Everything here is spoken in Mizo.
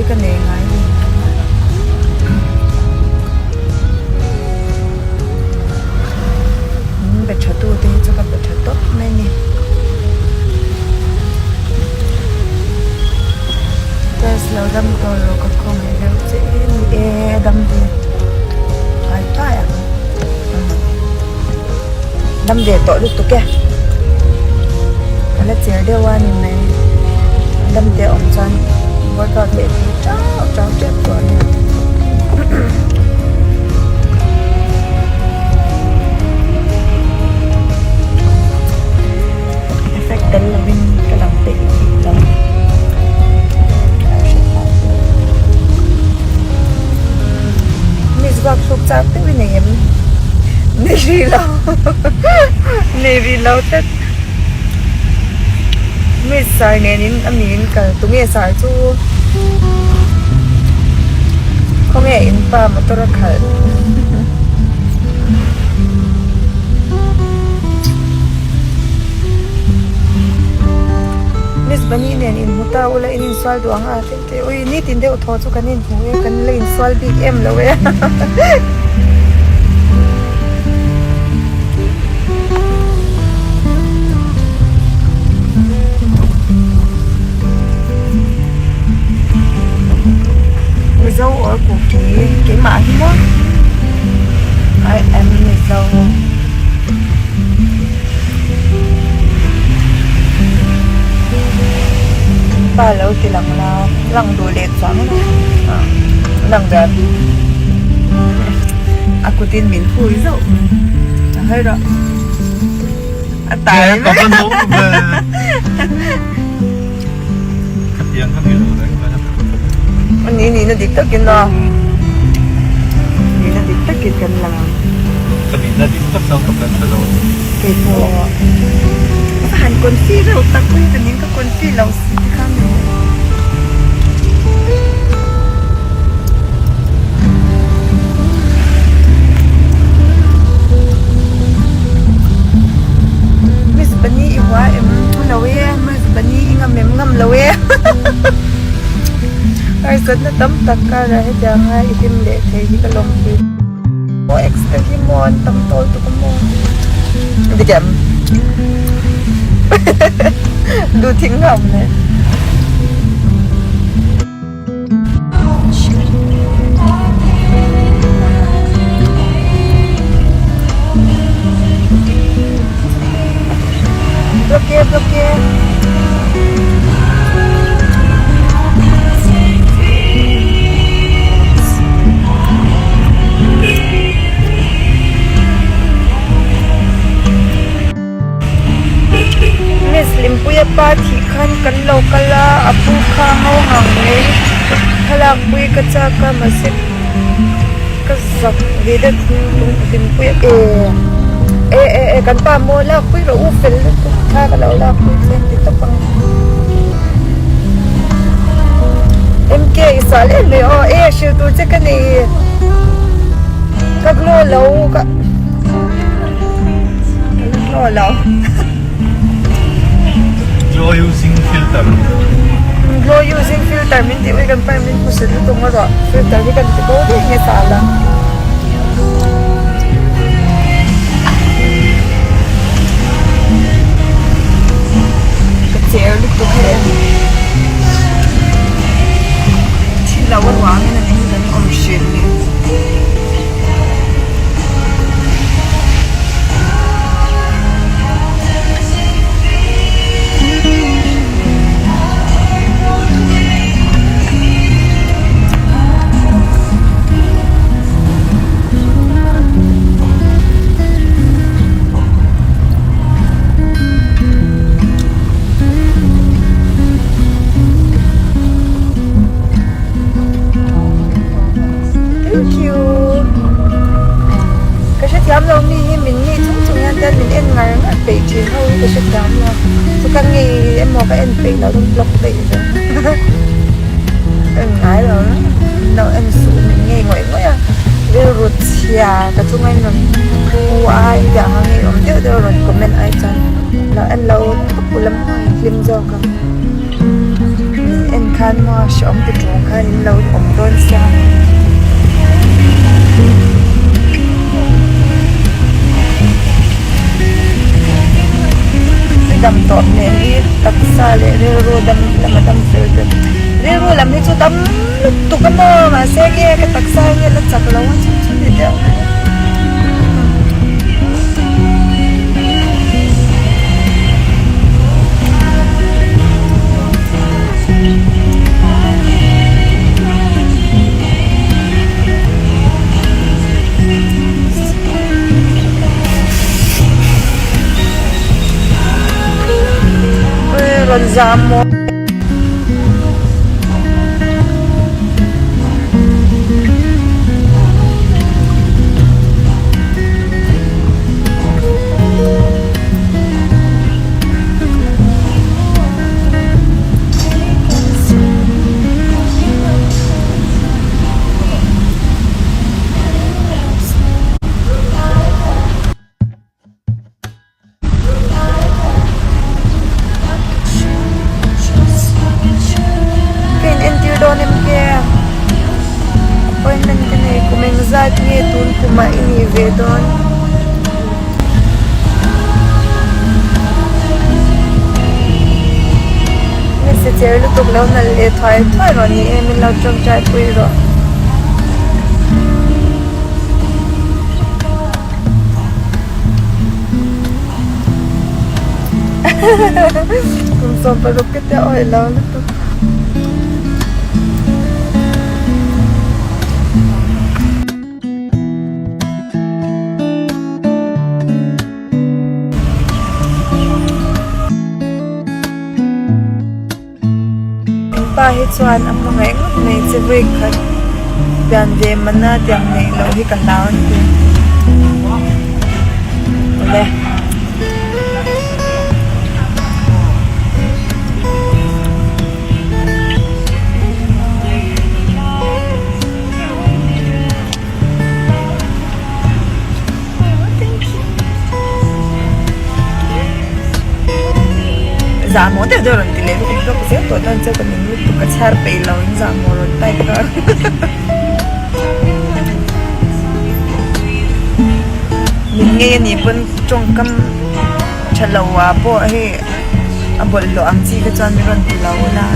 ka nei ngai ni. Min be tha tu te hi chu ka be tha tawp mai a ni. Test lo dam tawh lo ka khawngaih deuh che em e dam ve thuai thuai ang. Dam ve tawh lutuk e. Ka la cher deuh a ni mai. Dam te awm chuan workout leh thei tau tau tep tawh a nia. Effect tel lovin ka lang peih bik lo. Miss vuak hluk chak deuh i nei em? Nei rih lo Nei rih lo tlat Miss sar nen in a mi in kal tunge sar chu khawnge in pa motor a khalh. Miss Bunny nen inhmu ta ula in insual duh ang a tih te ui nitin deuh thaw chu kan inhmu e kan la insual bik em lo e Mizo or Kuki keimah hi maw I am Mizo. Pa lo ti lang la lang duh leh chuang a lang dan a kutin min hui zauh a hawi rawh a tai mai ani nihna dik takin aw nihna dik takin kan lang ang. Ka nihna dik tak chuan ka plan ta lo. Keipawh ka han confi reuh tak mai ka ning ka confi lo si te khan Miss Bunny i hua em thu lo e Miss Bunny i ngam em ngam lo e harsatna tam tak karah hetianga i hlim leh thei hi ka lawmpui. Aw ex te hi maw an tam tawl tuk a maw dik em duh thing ngam le. Block e block e. Miss Limpuia pa thih khan kan lo kal a, a pu kha ngo ngang mai thlalak pui ka chak a mahse ka zak ve deuh Limpuia e e e kan pa maw lak pui rawh u fel lutuk thla ka lo lak pui che ti tawp ang. MK i sual em mai aw e hrilh tur che ka nei ka glow lo ka glow lo Glow using filter Glow using filter min tih ui kan pa min hmu se lutuk maw rawh filter hi kan ti bo daih nge sala. Ka cher lutuk hei a thil lo a ruangin a ni hi kan awm hrilh ni. Thank you. Ka hrethiam lo mi hi min ngei chung chung hian ten min en ngar ngar peih thin ho hi ka hrethiam lo. Chu ka ngei emaw ka en peih loh chuan block daih zel. En ngai lo min lo en suh min ngei ngawih ngawih a rilru chhia ka chunga in rawn pu a intiang ang a ngeiawm deuh deuh a rawn comment ai chuan lo en lo tawp ula hlim zawk ang. en khan maw hrehawm ti ṭung khan in lo awm dawn sia. I dam tawh hmel hi taksa leh rilru dam lama dam fel te rilru lam hi chu dam lutuk a maw mahse nge ka taksa hi a la chak lo a chu chu ni deuh mai. Rawn zam maw. Ka in entir dawn em nge appointment ka nei kum engzat nge tun kumah i nih ve dawn. Nge cher lutuk lo nalh leh thuai thuai rawh ni e min lo tawngtai pui rawh. Kum 16 te awih lo lutuk. In pa hi chuan a hmangaih ngawt mai che vawi khat pian ve mana tiang neih loh hi ka hlau an ti. Awle. Zahmawh deuh deuh rawn ti leh lutuk lawk zel tawh dawn che ka ning lutuk ka chhiar peih lo in zahmawh rawn type kha min ngei anih pawn tawngkam tha lo ah pawh hei a bawlhhlawh ang chi kha chuan min rawn ti lo la.